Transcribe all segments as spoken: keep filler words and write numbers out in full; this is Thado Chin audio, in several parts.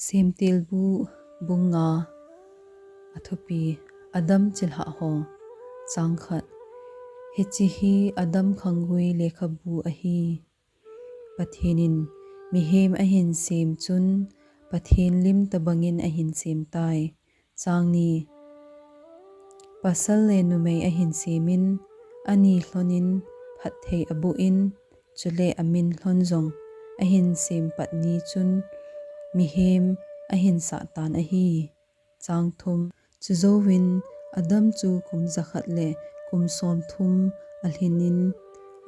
Semtilbu bung nga. Athupi: Adam chilhah ho. Chang khat. Hiche hi Adam khanggui lekhabu ahi. Pathen in mihem ahin sem chun, Pathen lim tobangin ahin sem tai. Chang ni. Pasal le numei ahin semin, ani lhonin phatthei abuin, chule amin lhon jong ahin sem pat ni chun, mihem ahin sah tan ahi. Chang thum. Chujouvin Adam chu kum jakhat le kum somthum alhinin,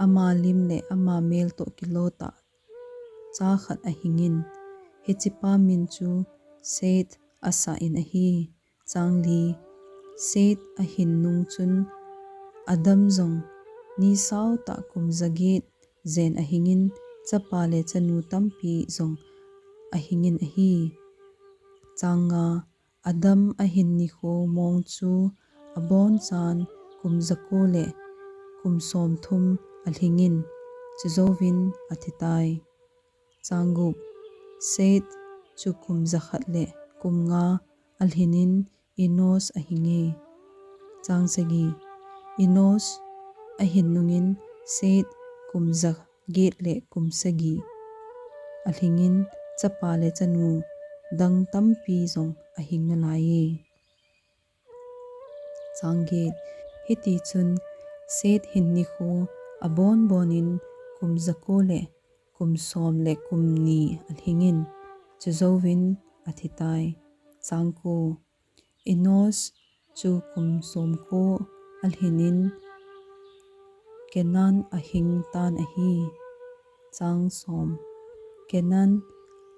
ama lim le ama mel toh kilou tah cha khat ahingin, hichepa min chu Seth asah in ahi. Chang li. Seth ahin nung chun Adam jong ni sao tah kum jaget jen ahingin, chapa le chanu tampi jong ahingin ahi. Chang nga. Adam ahin nikho mong chu abonchan kum jako le kum somthum alhingin, chujouvin athi tai. Chang gup. Seth chu kum jakhat le kum nga alhinin Enosh ahinge. Chang sagi. Enosh ahin nungin Seth kum jaget le kum sagi alhingin, chapa le chanu dang tampi jong ahing nalaiye. Chang get. Hiti chun Seth hin nikho abon bonin kum jako le kum som le kum ni alhingin, chujouvin athi tai. Chang ko. Enosh chu kum somko alhinin Kenan ahing tan ahi. Chang som. Kenan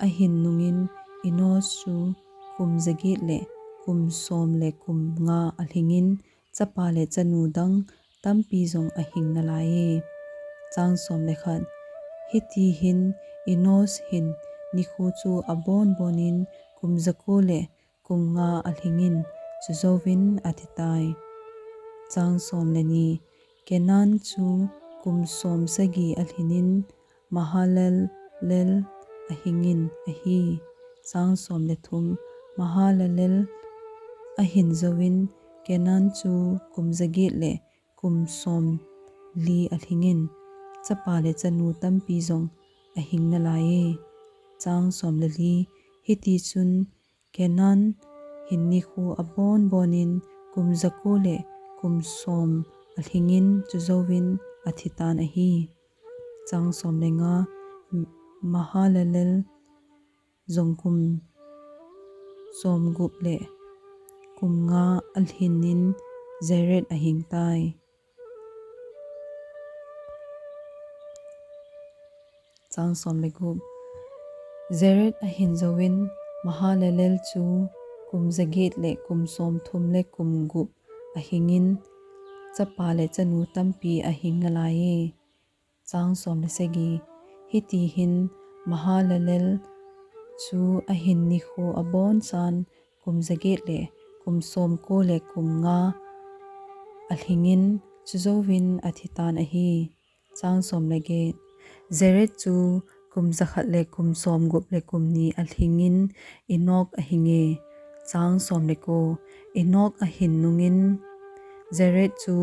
ahin nungin Enosh chu kum jaget le kum som le kum nga alhingin, chapa le chanu dang tampi jong ahing nalaiye. Chang som le khat. Hiti hin Enosh hin nikho chu abon bonin kum jako le kum nga alhingin, chujouvin athi tai. Chang som le ni. Kenan chu kum som sagi alhinin Mahalalel ahingin ahi. Chang som le thum. Mahalalel ahin jouvin Kenan chu kum jaget le kum som li alhingin, chapa le chanu tampi jong ahing nalaiye. Chang som le li. Hiti chun Kenan hin nikho abon bonin kum jako le kum som alhingin, chujouvin athi tan ahi. Chang som le nga. Mahalalel jong kum som gup le kum nga alhinin Jared ahing tai. Chang som le gup. Jared ahin jouvin Mahalalel chu kum jaget le kum somthum le kum gup ahingin, chapa le chanu tampi ahing nalaiye. Chang som le sagi. Hiti hin Mahalalel chu ahin nikho abon chan kum jaget le kum somko le kum nga alhingin, chujouvin athi tan ahi. Chang som le get. Jared chu kum jakhat le kum som gup le kum ni alhingin Enosh ahinge. Chang som le ko. Enosh ahin nungin Jared chu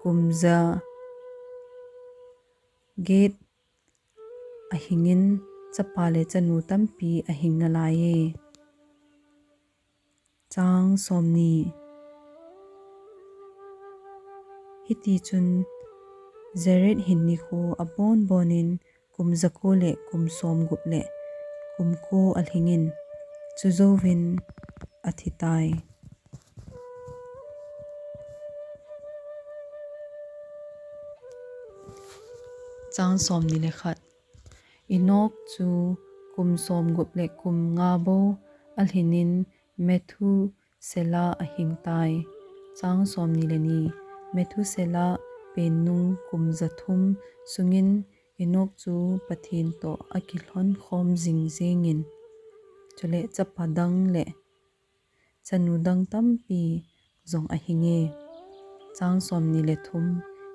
kum jaget ahingin, chapa le chanu tampi ahing nalaiye. Chang som ni. Hiti chun Jared hin nikho abon bonin kum jako le kum som gup le kum ko alhingin, chujouvin athi tai. Chang som ni le khat. Enosh chu kum som gup le kum nga bou alhinin Methuselah ahing tai. Chang som ni le ni. Methuselah pen nung kum jathum sungin Enosh chu Pathen toh akilhon khom jing jingin, chule chapa dang le chanu dang tampi jong ahinge. Chang som ni le thum.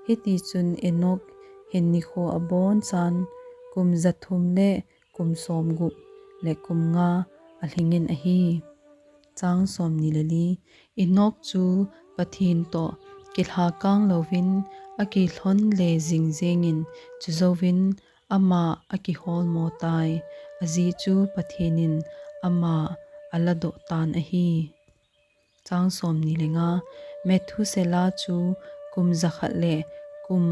Hiti chun Enosh hin nikho abon chan kum jathum le kum som gup le kum nga alhingin ahi. Chang somni le li. Enok chu Pathen toh kilhakang louvin akilhon le jing jengin, chujouvin ama akiholmo tai. Ajeh chu Pathen in ama aladoh tan ahi. Chang somni le nga. Methuselah chu kum jakhat le kum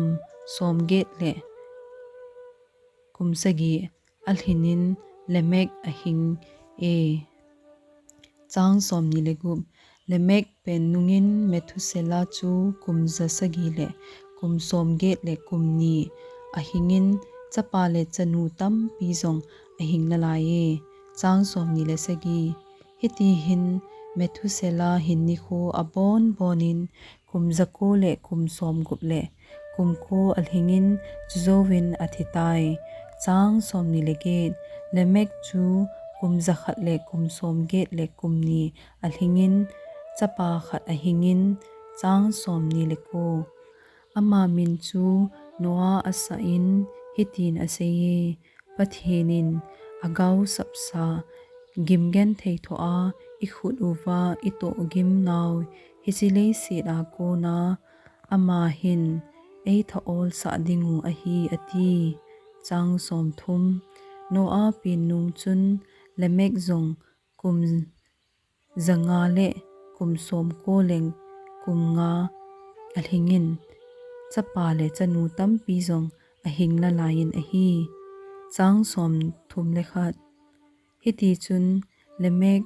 somget le kum sagi alhinin Lamech ahing e. Chang somni le gup. Lamech pen nungin Methuselah chu kum jasagi le kum somget le kum ni ahingin, chapa le chanu tampi jong ahing nalai e. Chang somni le sagi. Hiti hin Methuselah hin nikho abon bonin kum jako le kum somgup le kum ko alhingin, chujouvin athi tai. Chang somni le get. Lamech chu kum jakhat le kum somget le kum ni alhingin, chapa khat ahingin. Chang somni le ko. Ama min chu Noah asah in hitin aseiye, Pathen in agao sapsa, gim genthei thoa ikhut uva itoh gim nau, hiche leiset a kona ama hin eitha olsah dingu ahi, ati. Chang somthum. Noah pen nung chun Lamech jong kum janga le kum somko le kum nga alhingin, chapa le chanu tampi jong ahing nalaiyin ahi. Chang somthum le khat. Hiti chun Lamech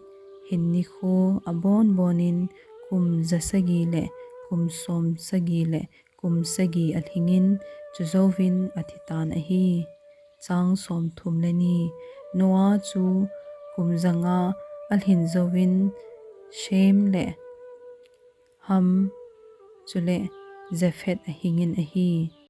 hin nikho abon bonin kum jasagi le kum somsagi le kum sagi alhingin, chujouvin athi tan ahi. Chang somthum le ni. Noah chu kum janga alhin jouvin Shem le Ham chule Japheth ahingin ahi.